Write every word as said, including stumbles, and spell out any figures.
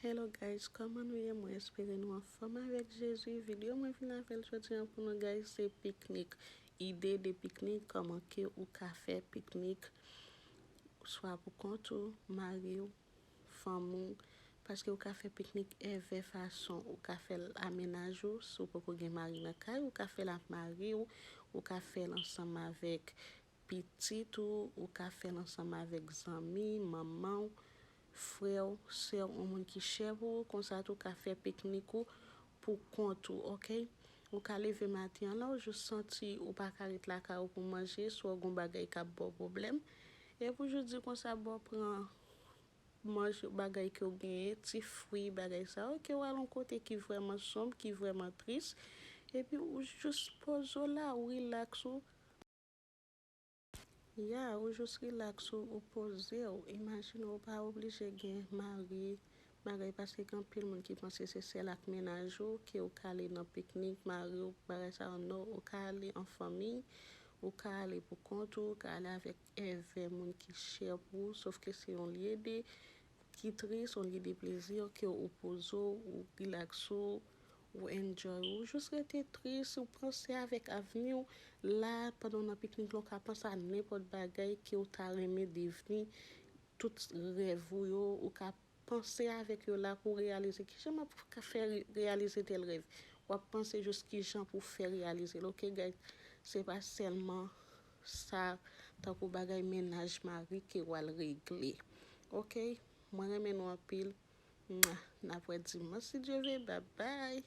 Hello guys, kòman nou ye? Mwen espere nou anfòm avèk Jezi. Videyo mwen vin avè l jodi an pou nou guys, se piknik. Ide de piknik, kòman ke ou ka fè piknik, swa pou kont ou, mari w, fanmi w, paske ou ka fè piknik èvè fason, ou ka fè l a mennaj ou, si w poko gen mari nan kay, ou ka fè l ak mari w, ou ka fè l ansanm avèk pitit ou, ou ka fè l ansanm avèk zanmi, manman w, frè w, sè w, yon moun ki chè pou ou, konsa tou ou ka fè piknik ou pou kont ou, oke? Ou ka leve maten an la, ou jis santi ou pa ka ret lakay ou pou manje, swa w gon bagay k ap ba w pwoblèm, epi w jis di konsa, bon, pran manje, bagay ke w genyen, ti fwi, bagay sa yo, ke w al yon kote ki vrèman sonb, ki vrèman tris, epi ou jis poze w la, ou rilaks ou. Ya, ou jis rilaks ou, ou poze w. Imajine w pa oblije gen mari, bagay, paske gen anpil moun ki panse se sèl ak mennaj ou ke w ka ale nan piknik, mari w, bagay sa yo. Non, ou ka ale an fanmi, ou ka ale pou kont ou, ou ka ale avèk èvè moun ki chè pou ou, sof ke se yon lye de ki tris, yon lye de plezi, ke ou poze w, ou rilaks ou, ou enjoy ou, jis rete tris, ou panse avèk avni w. La, pandan w nan piknik la, ou ka panse a nenpòt bagay ke w ta renmen devni, tout rèv ou yo, ou ka panse avèk yo la pou w reyalize kijan m ap ka fè re- reyalize tèl rèv. W ap panse jis kijan pou w fè reyalize l, oke, guys? Se pa sèlman sa, tankou bagay mennaj, mari ke w al regle. Oke? Mwen renmen nou anpil. Mwa. N ap wè dimanch si Dye vle. Babay.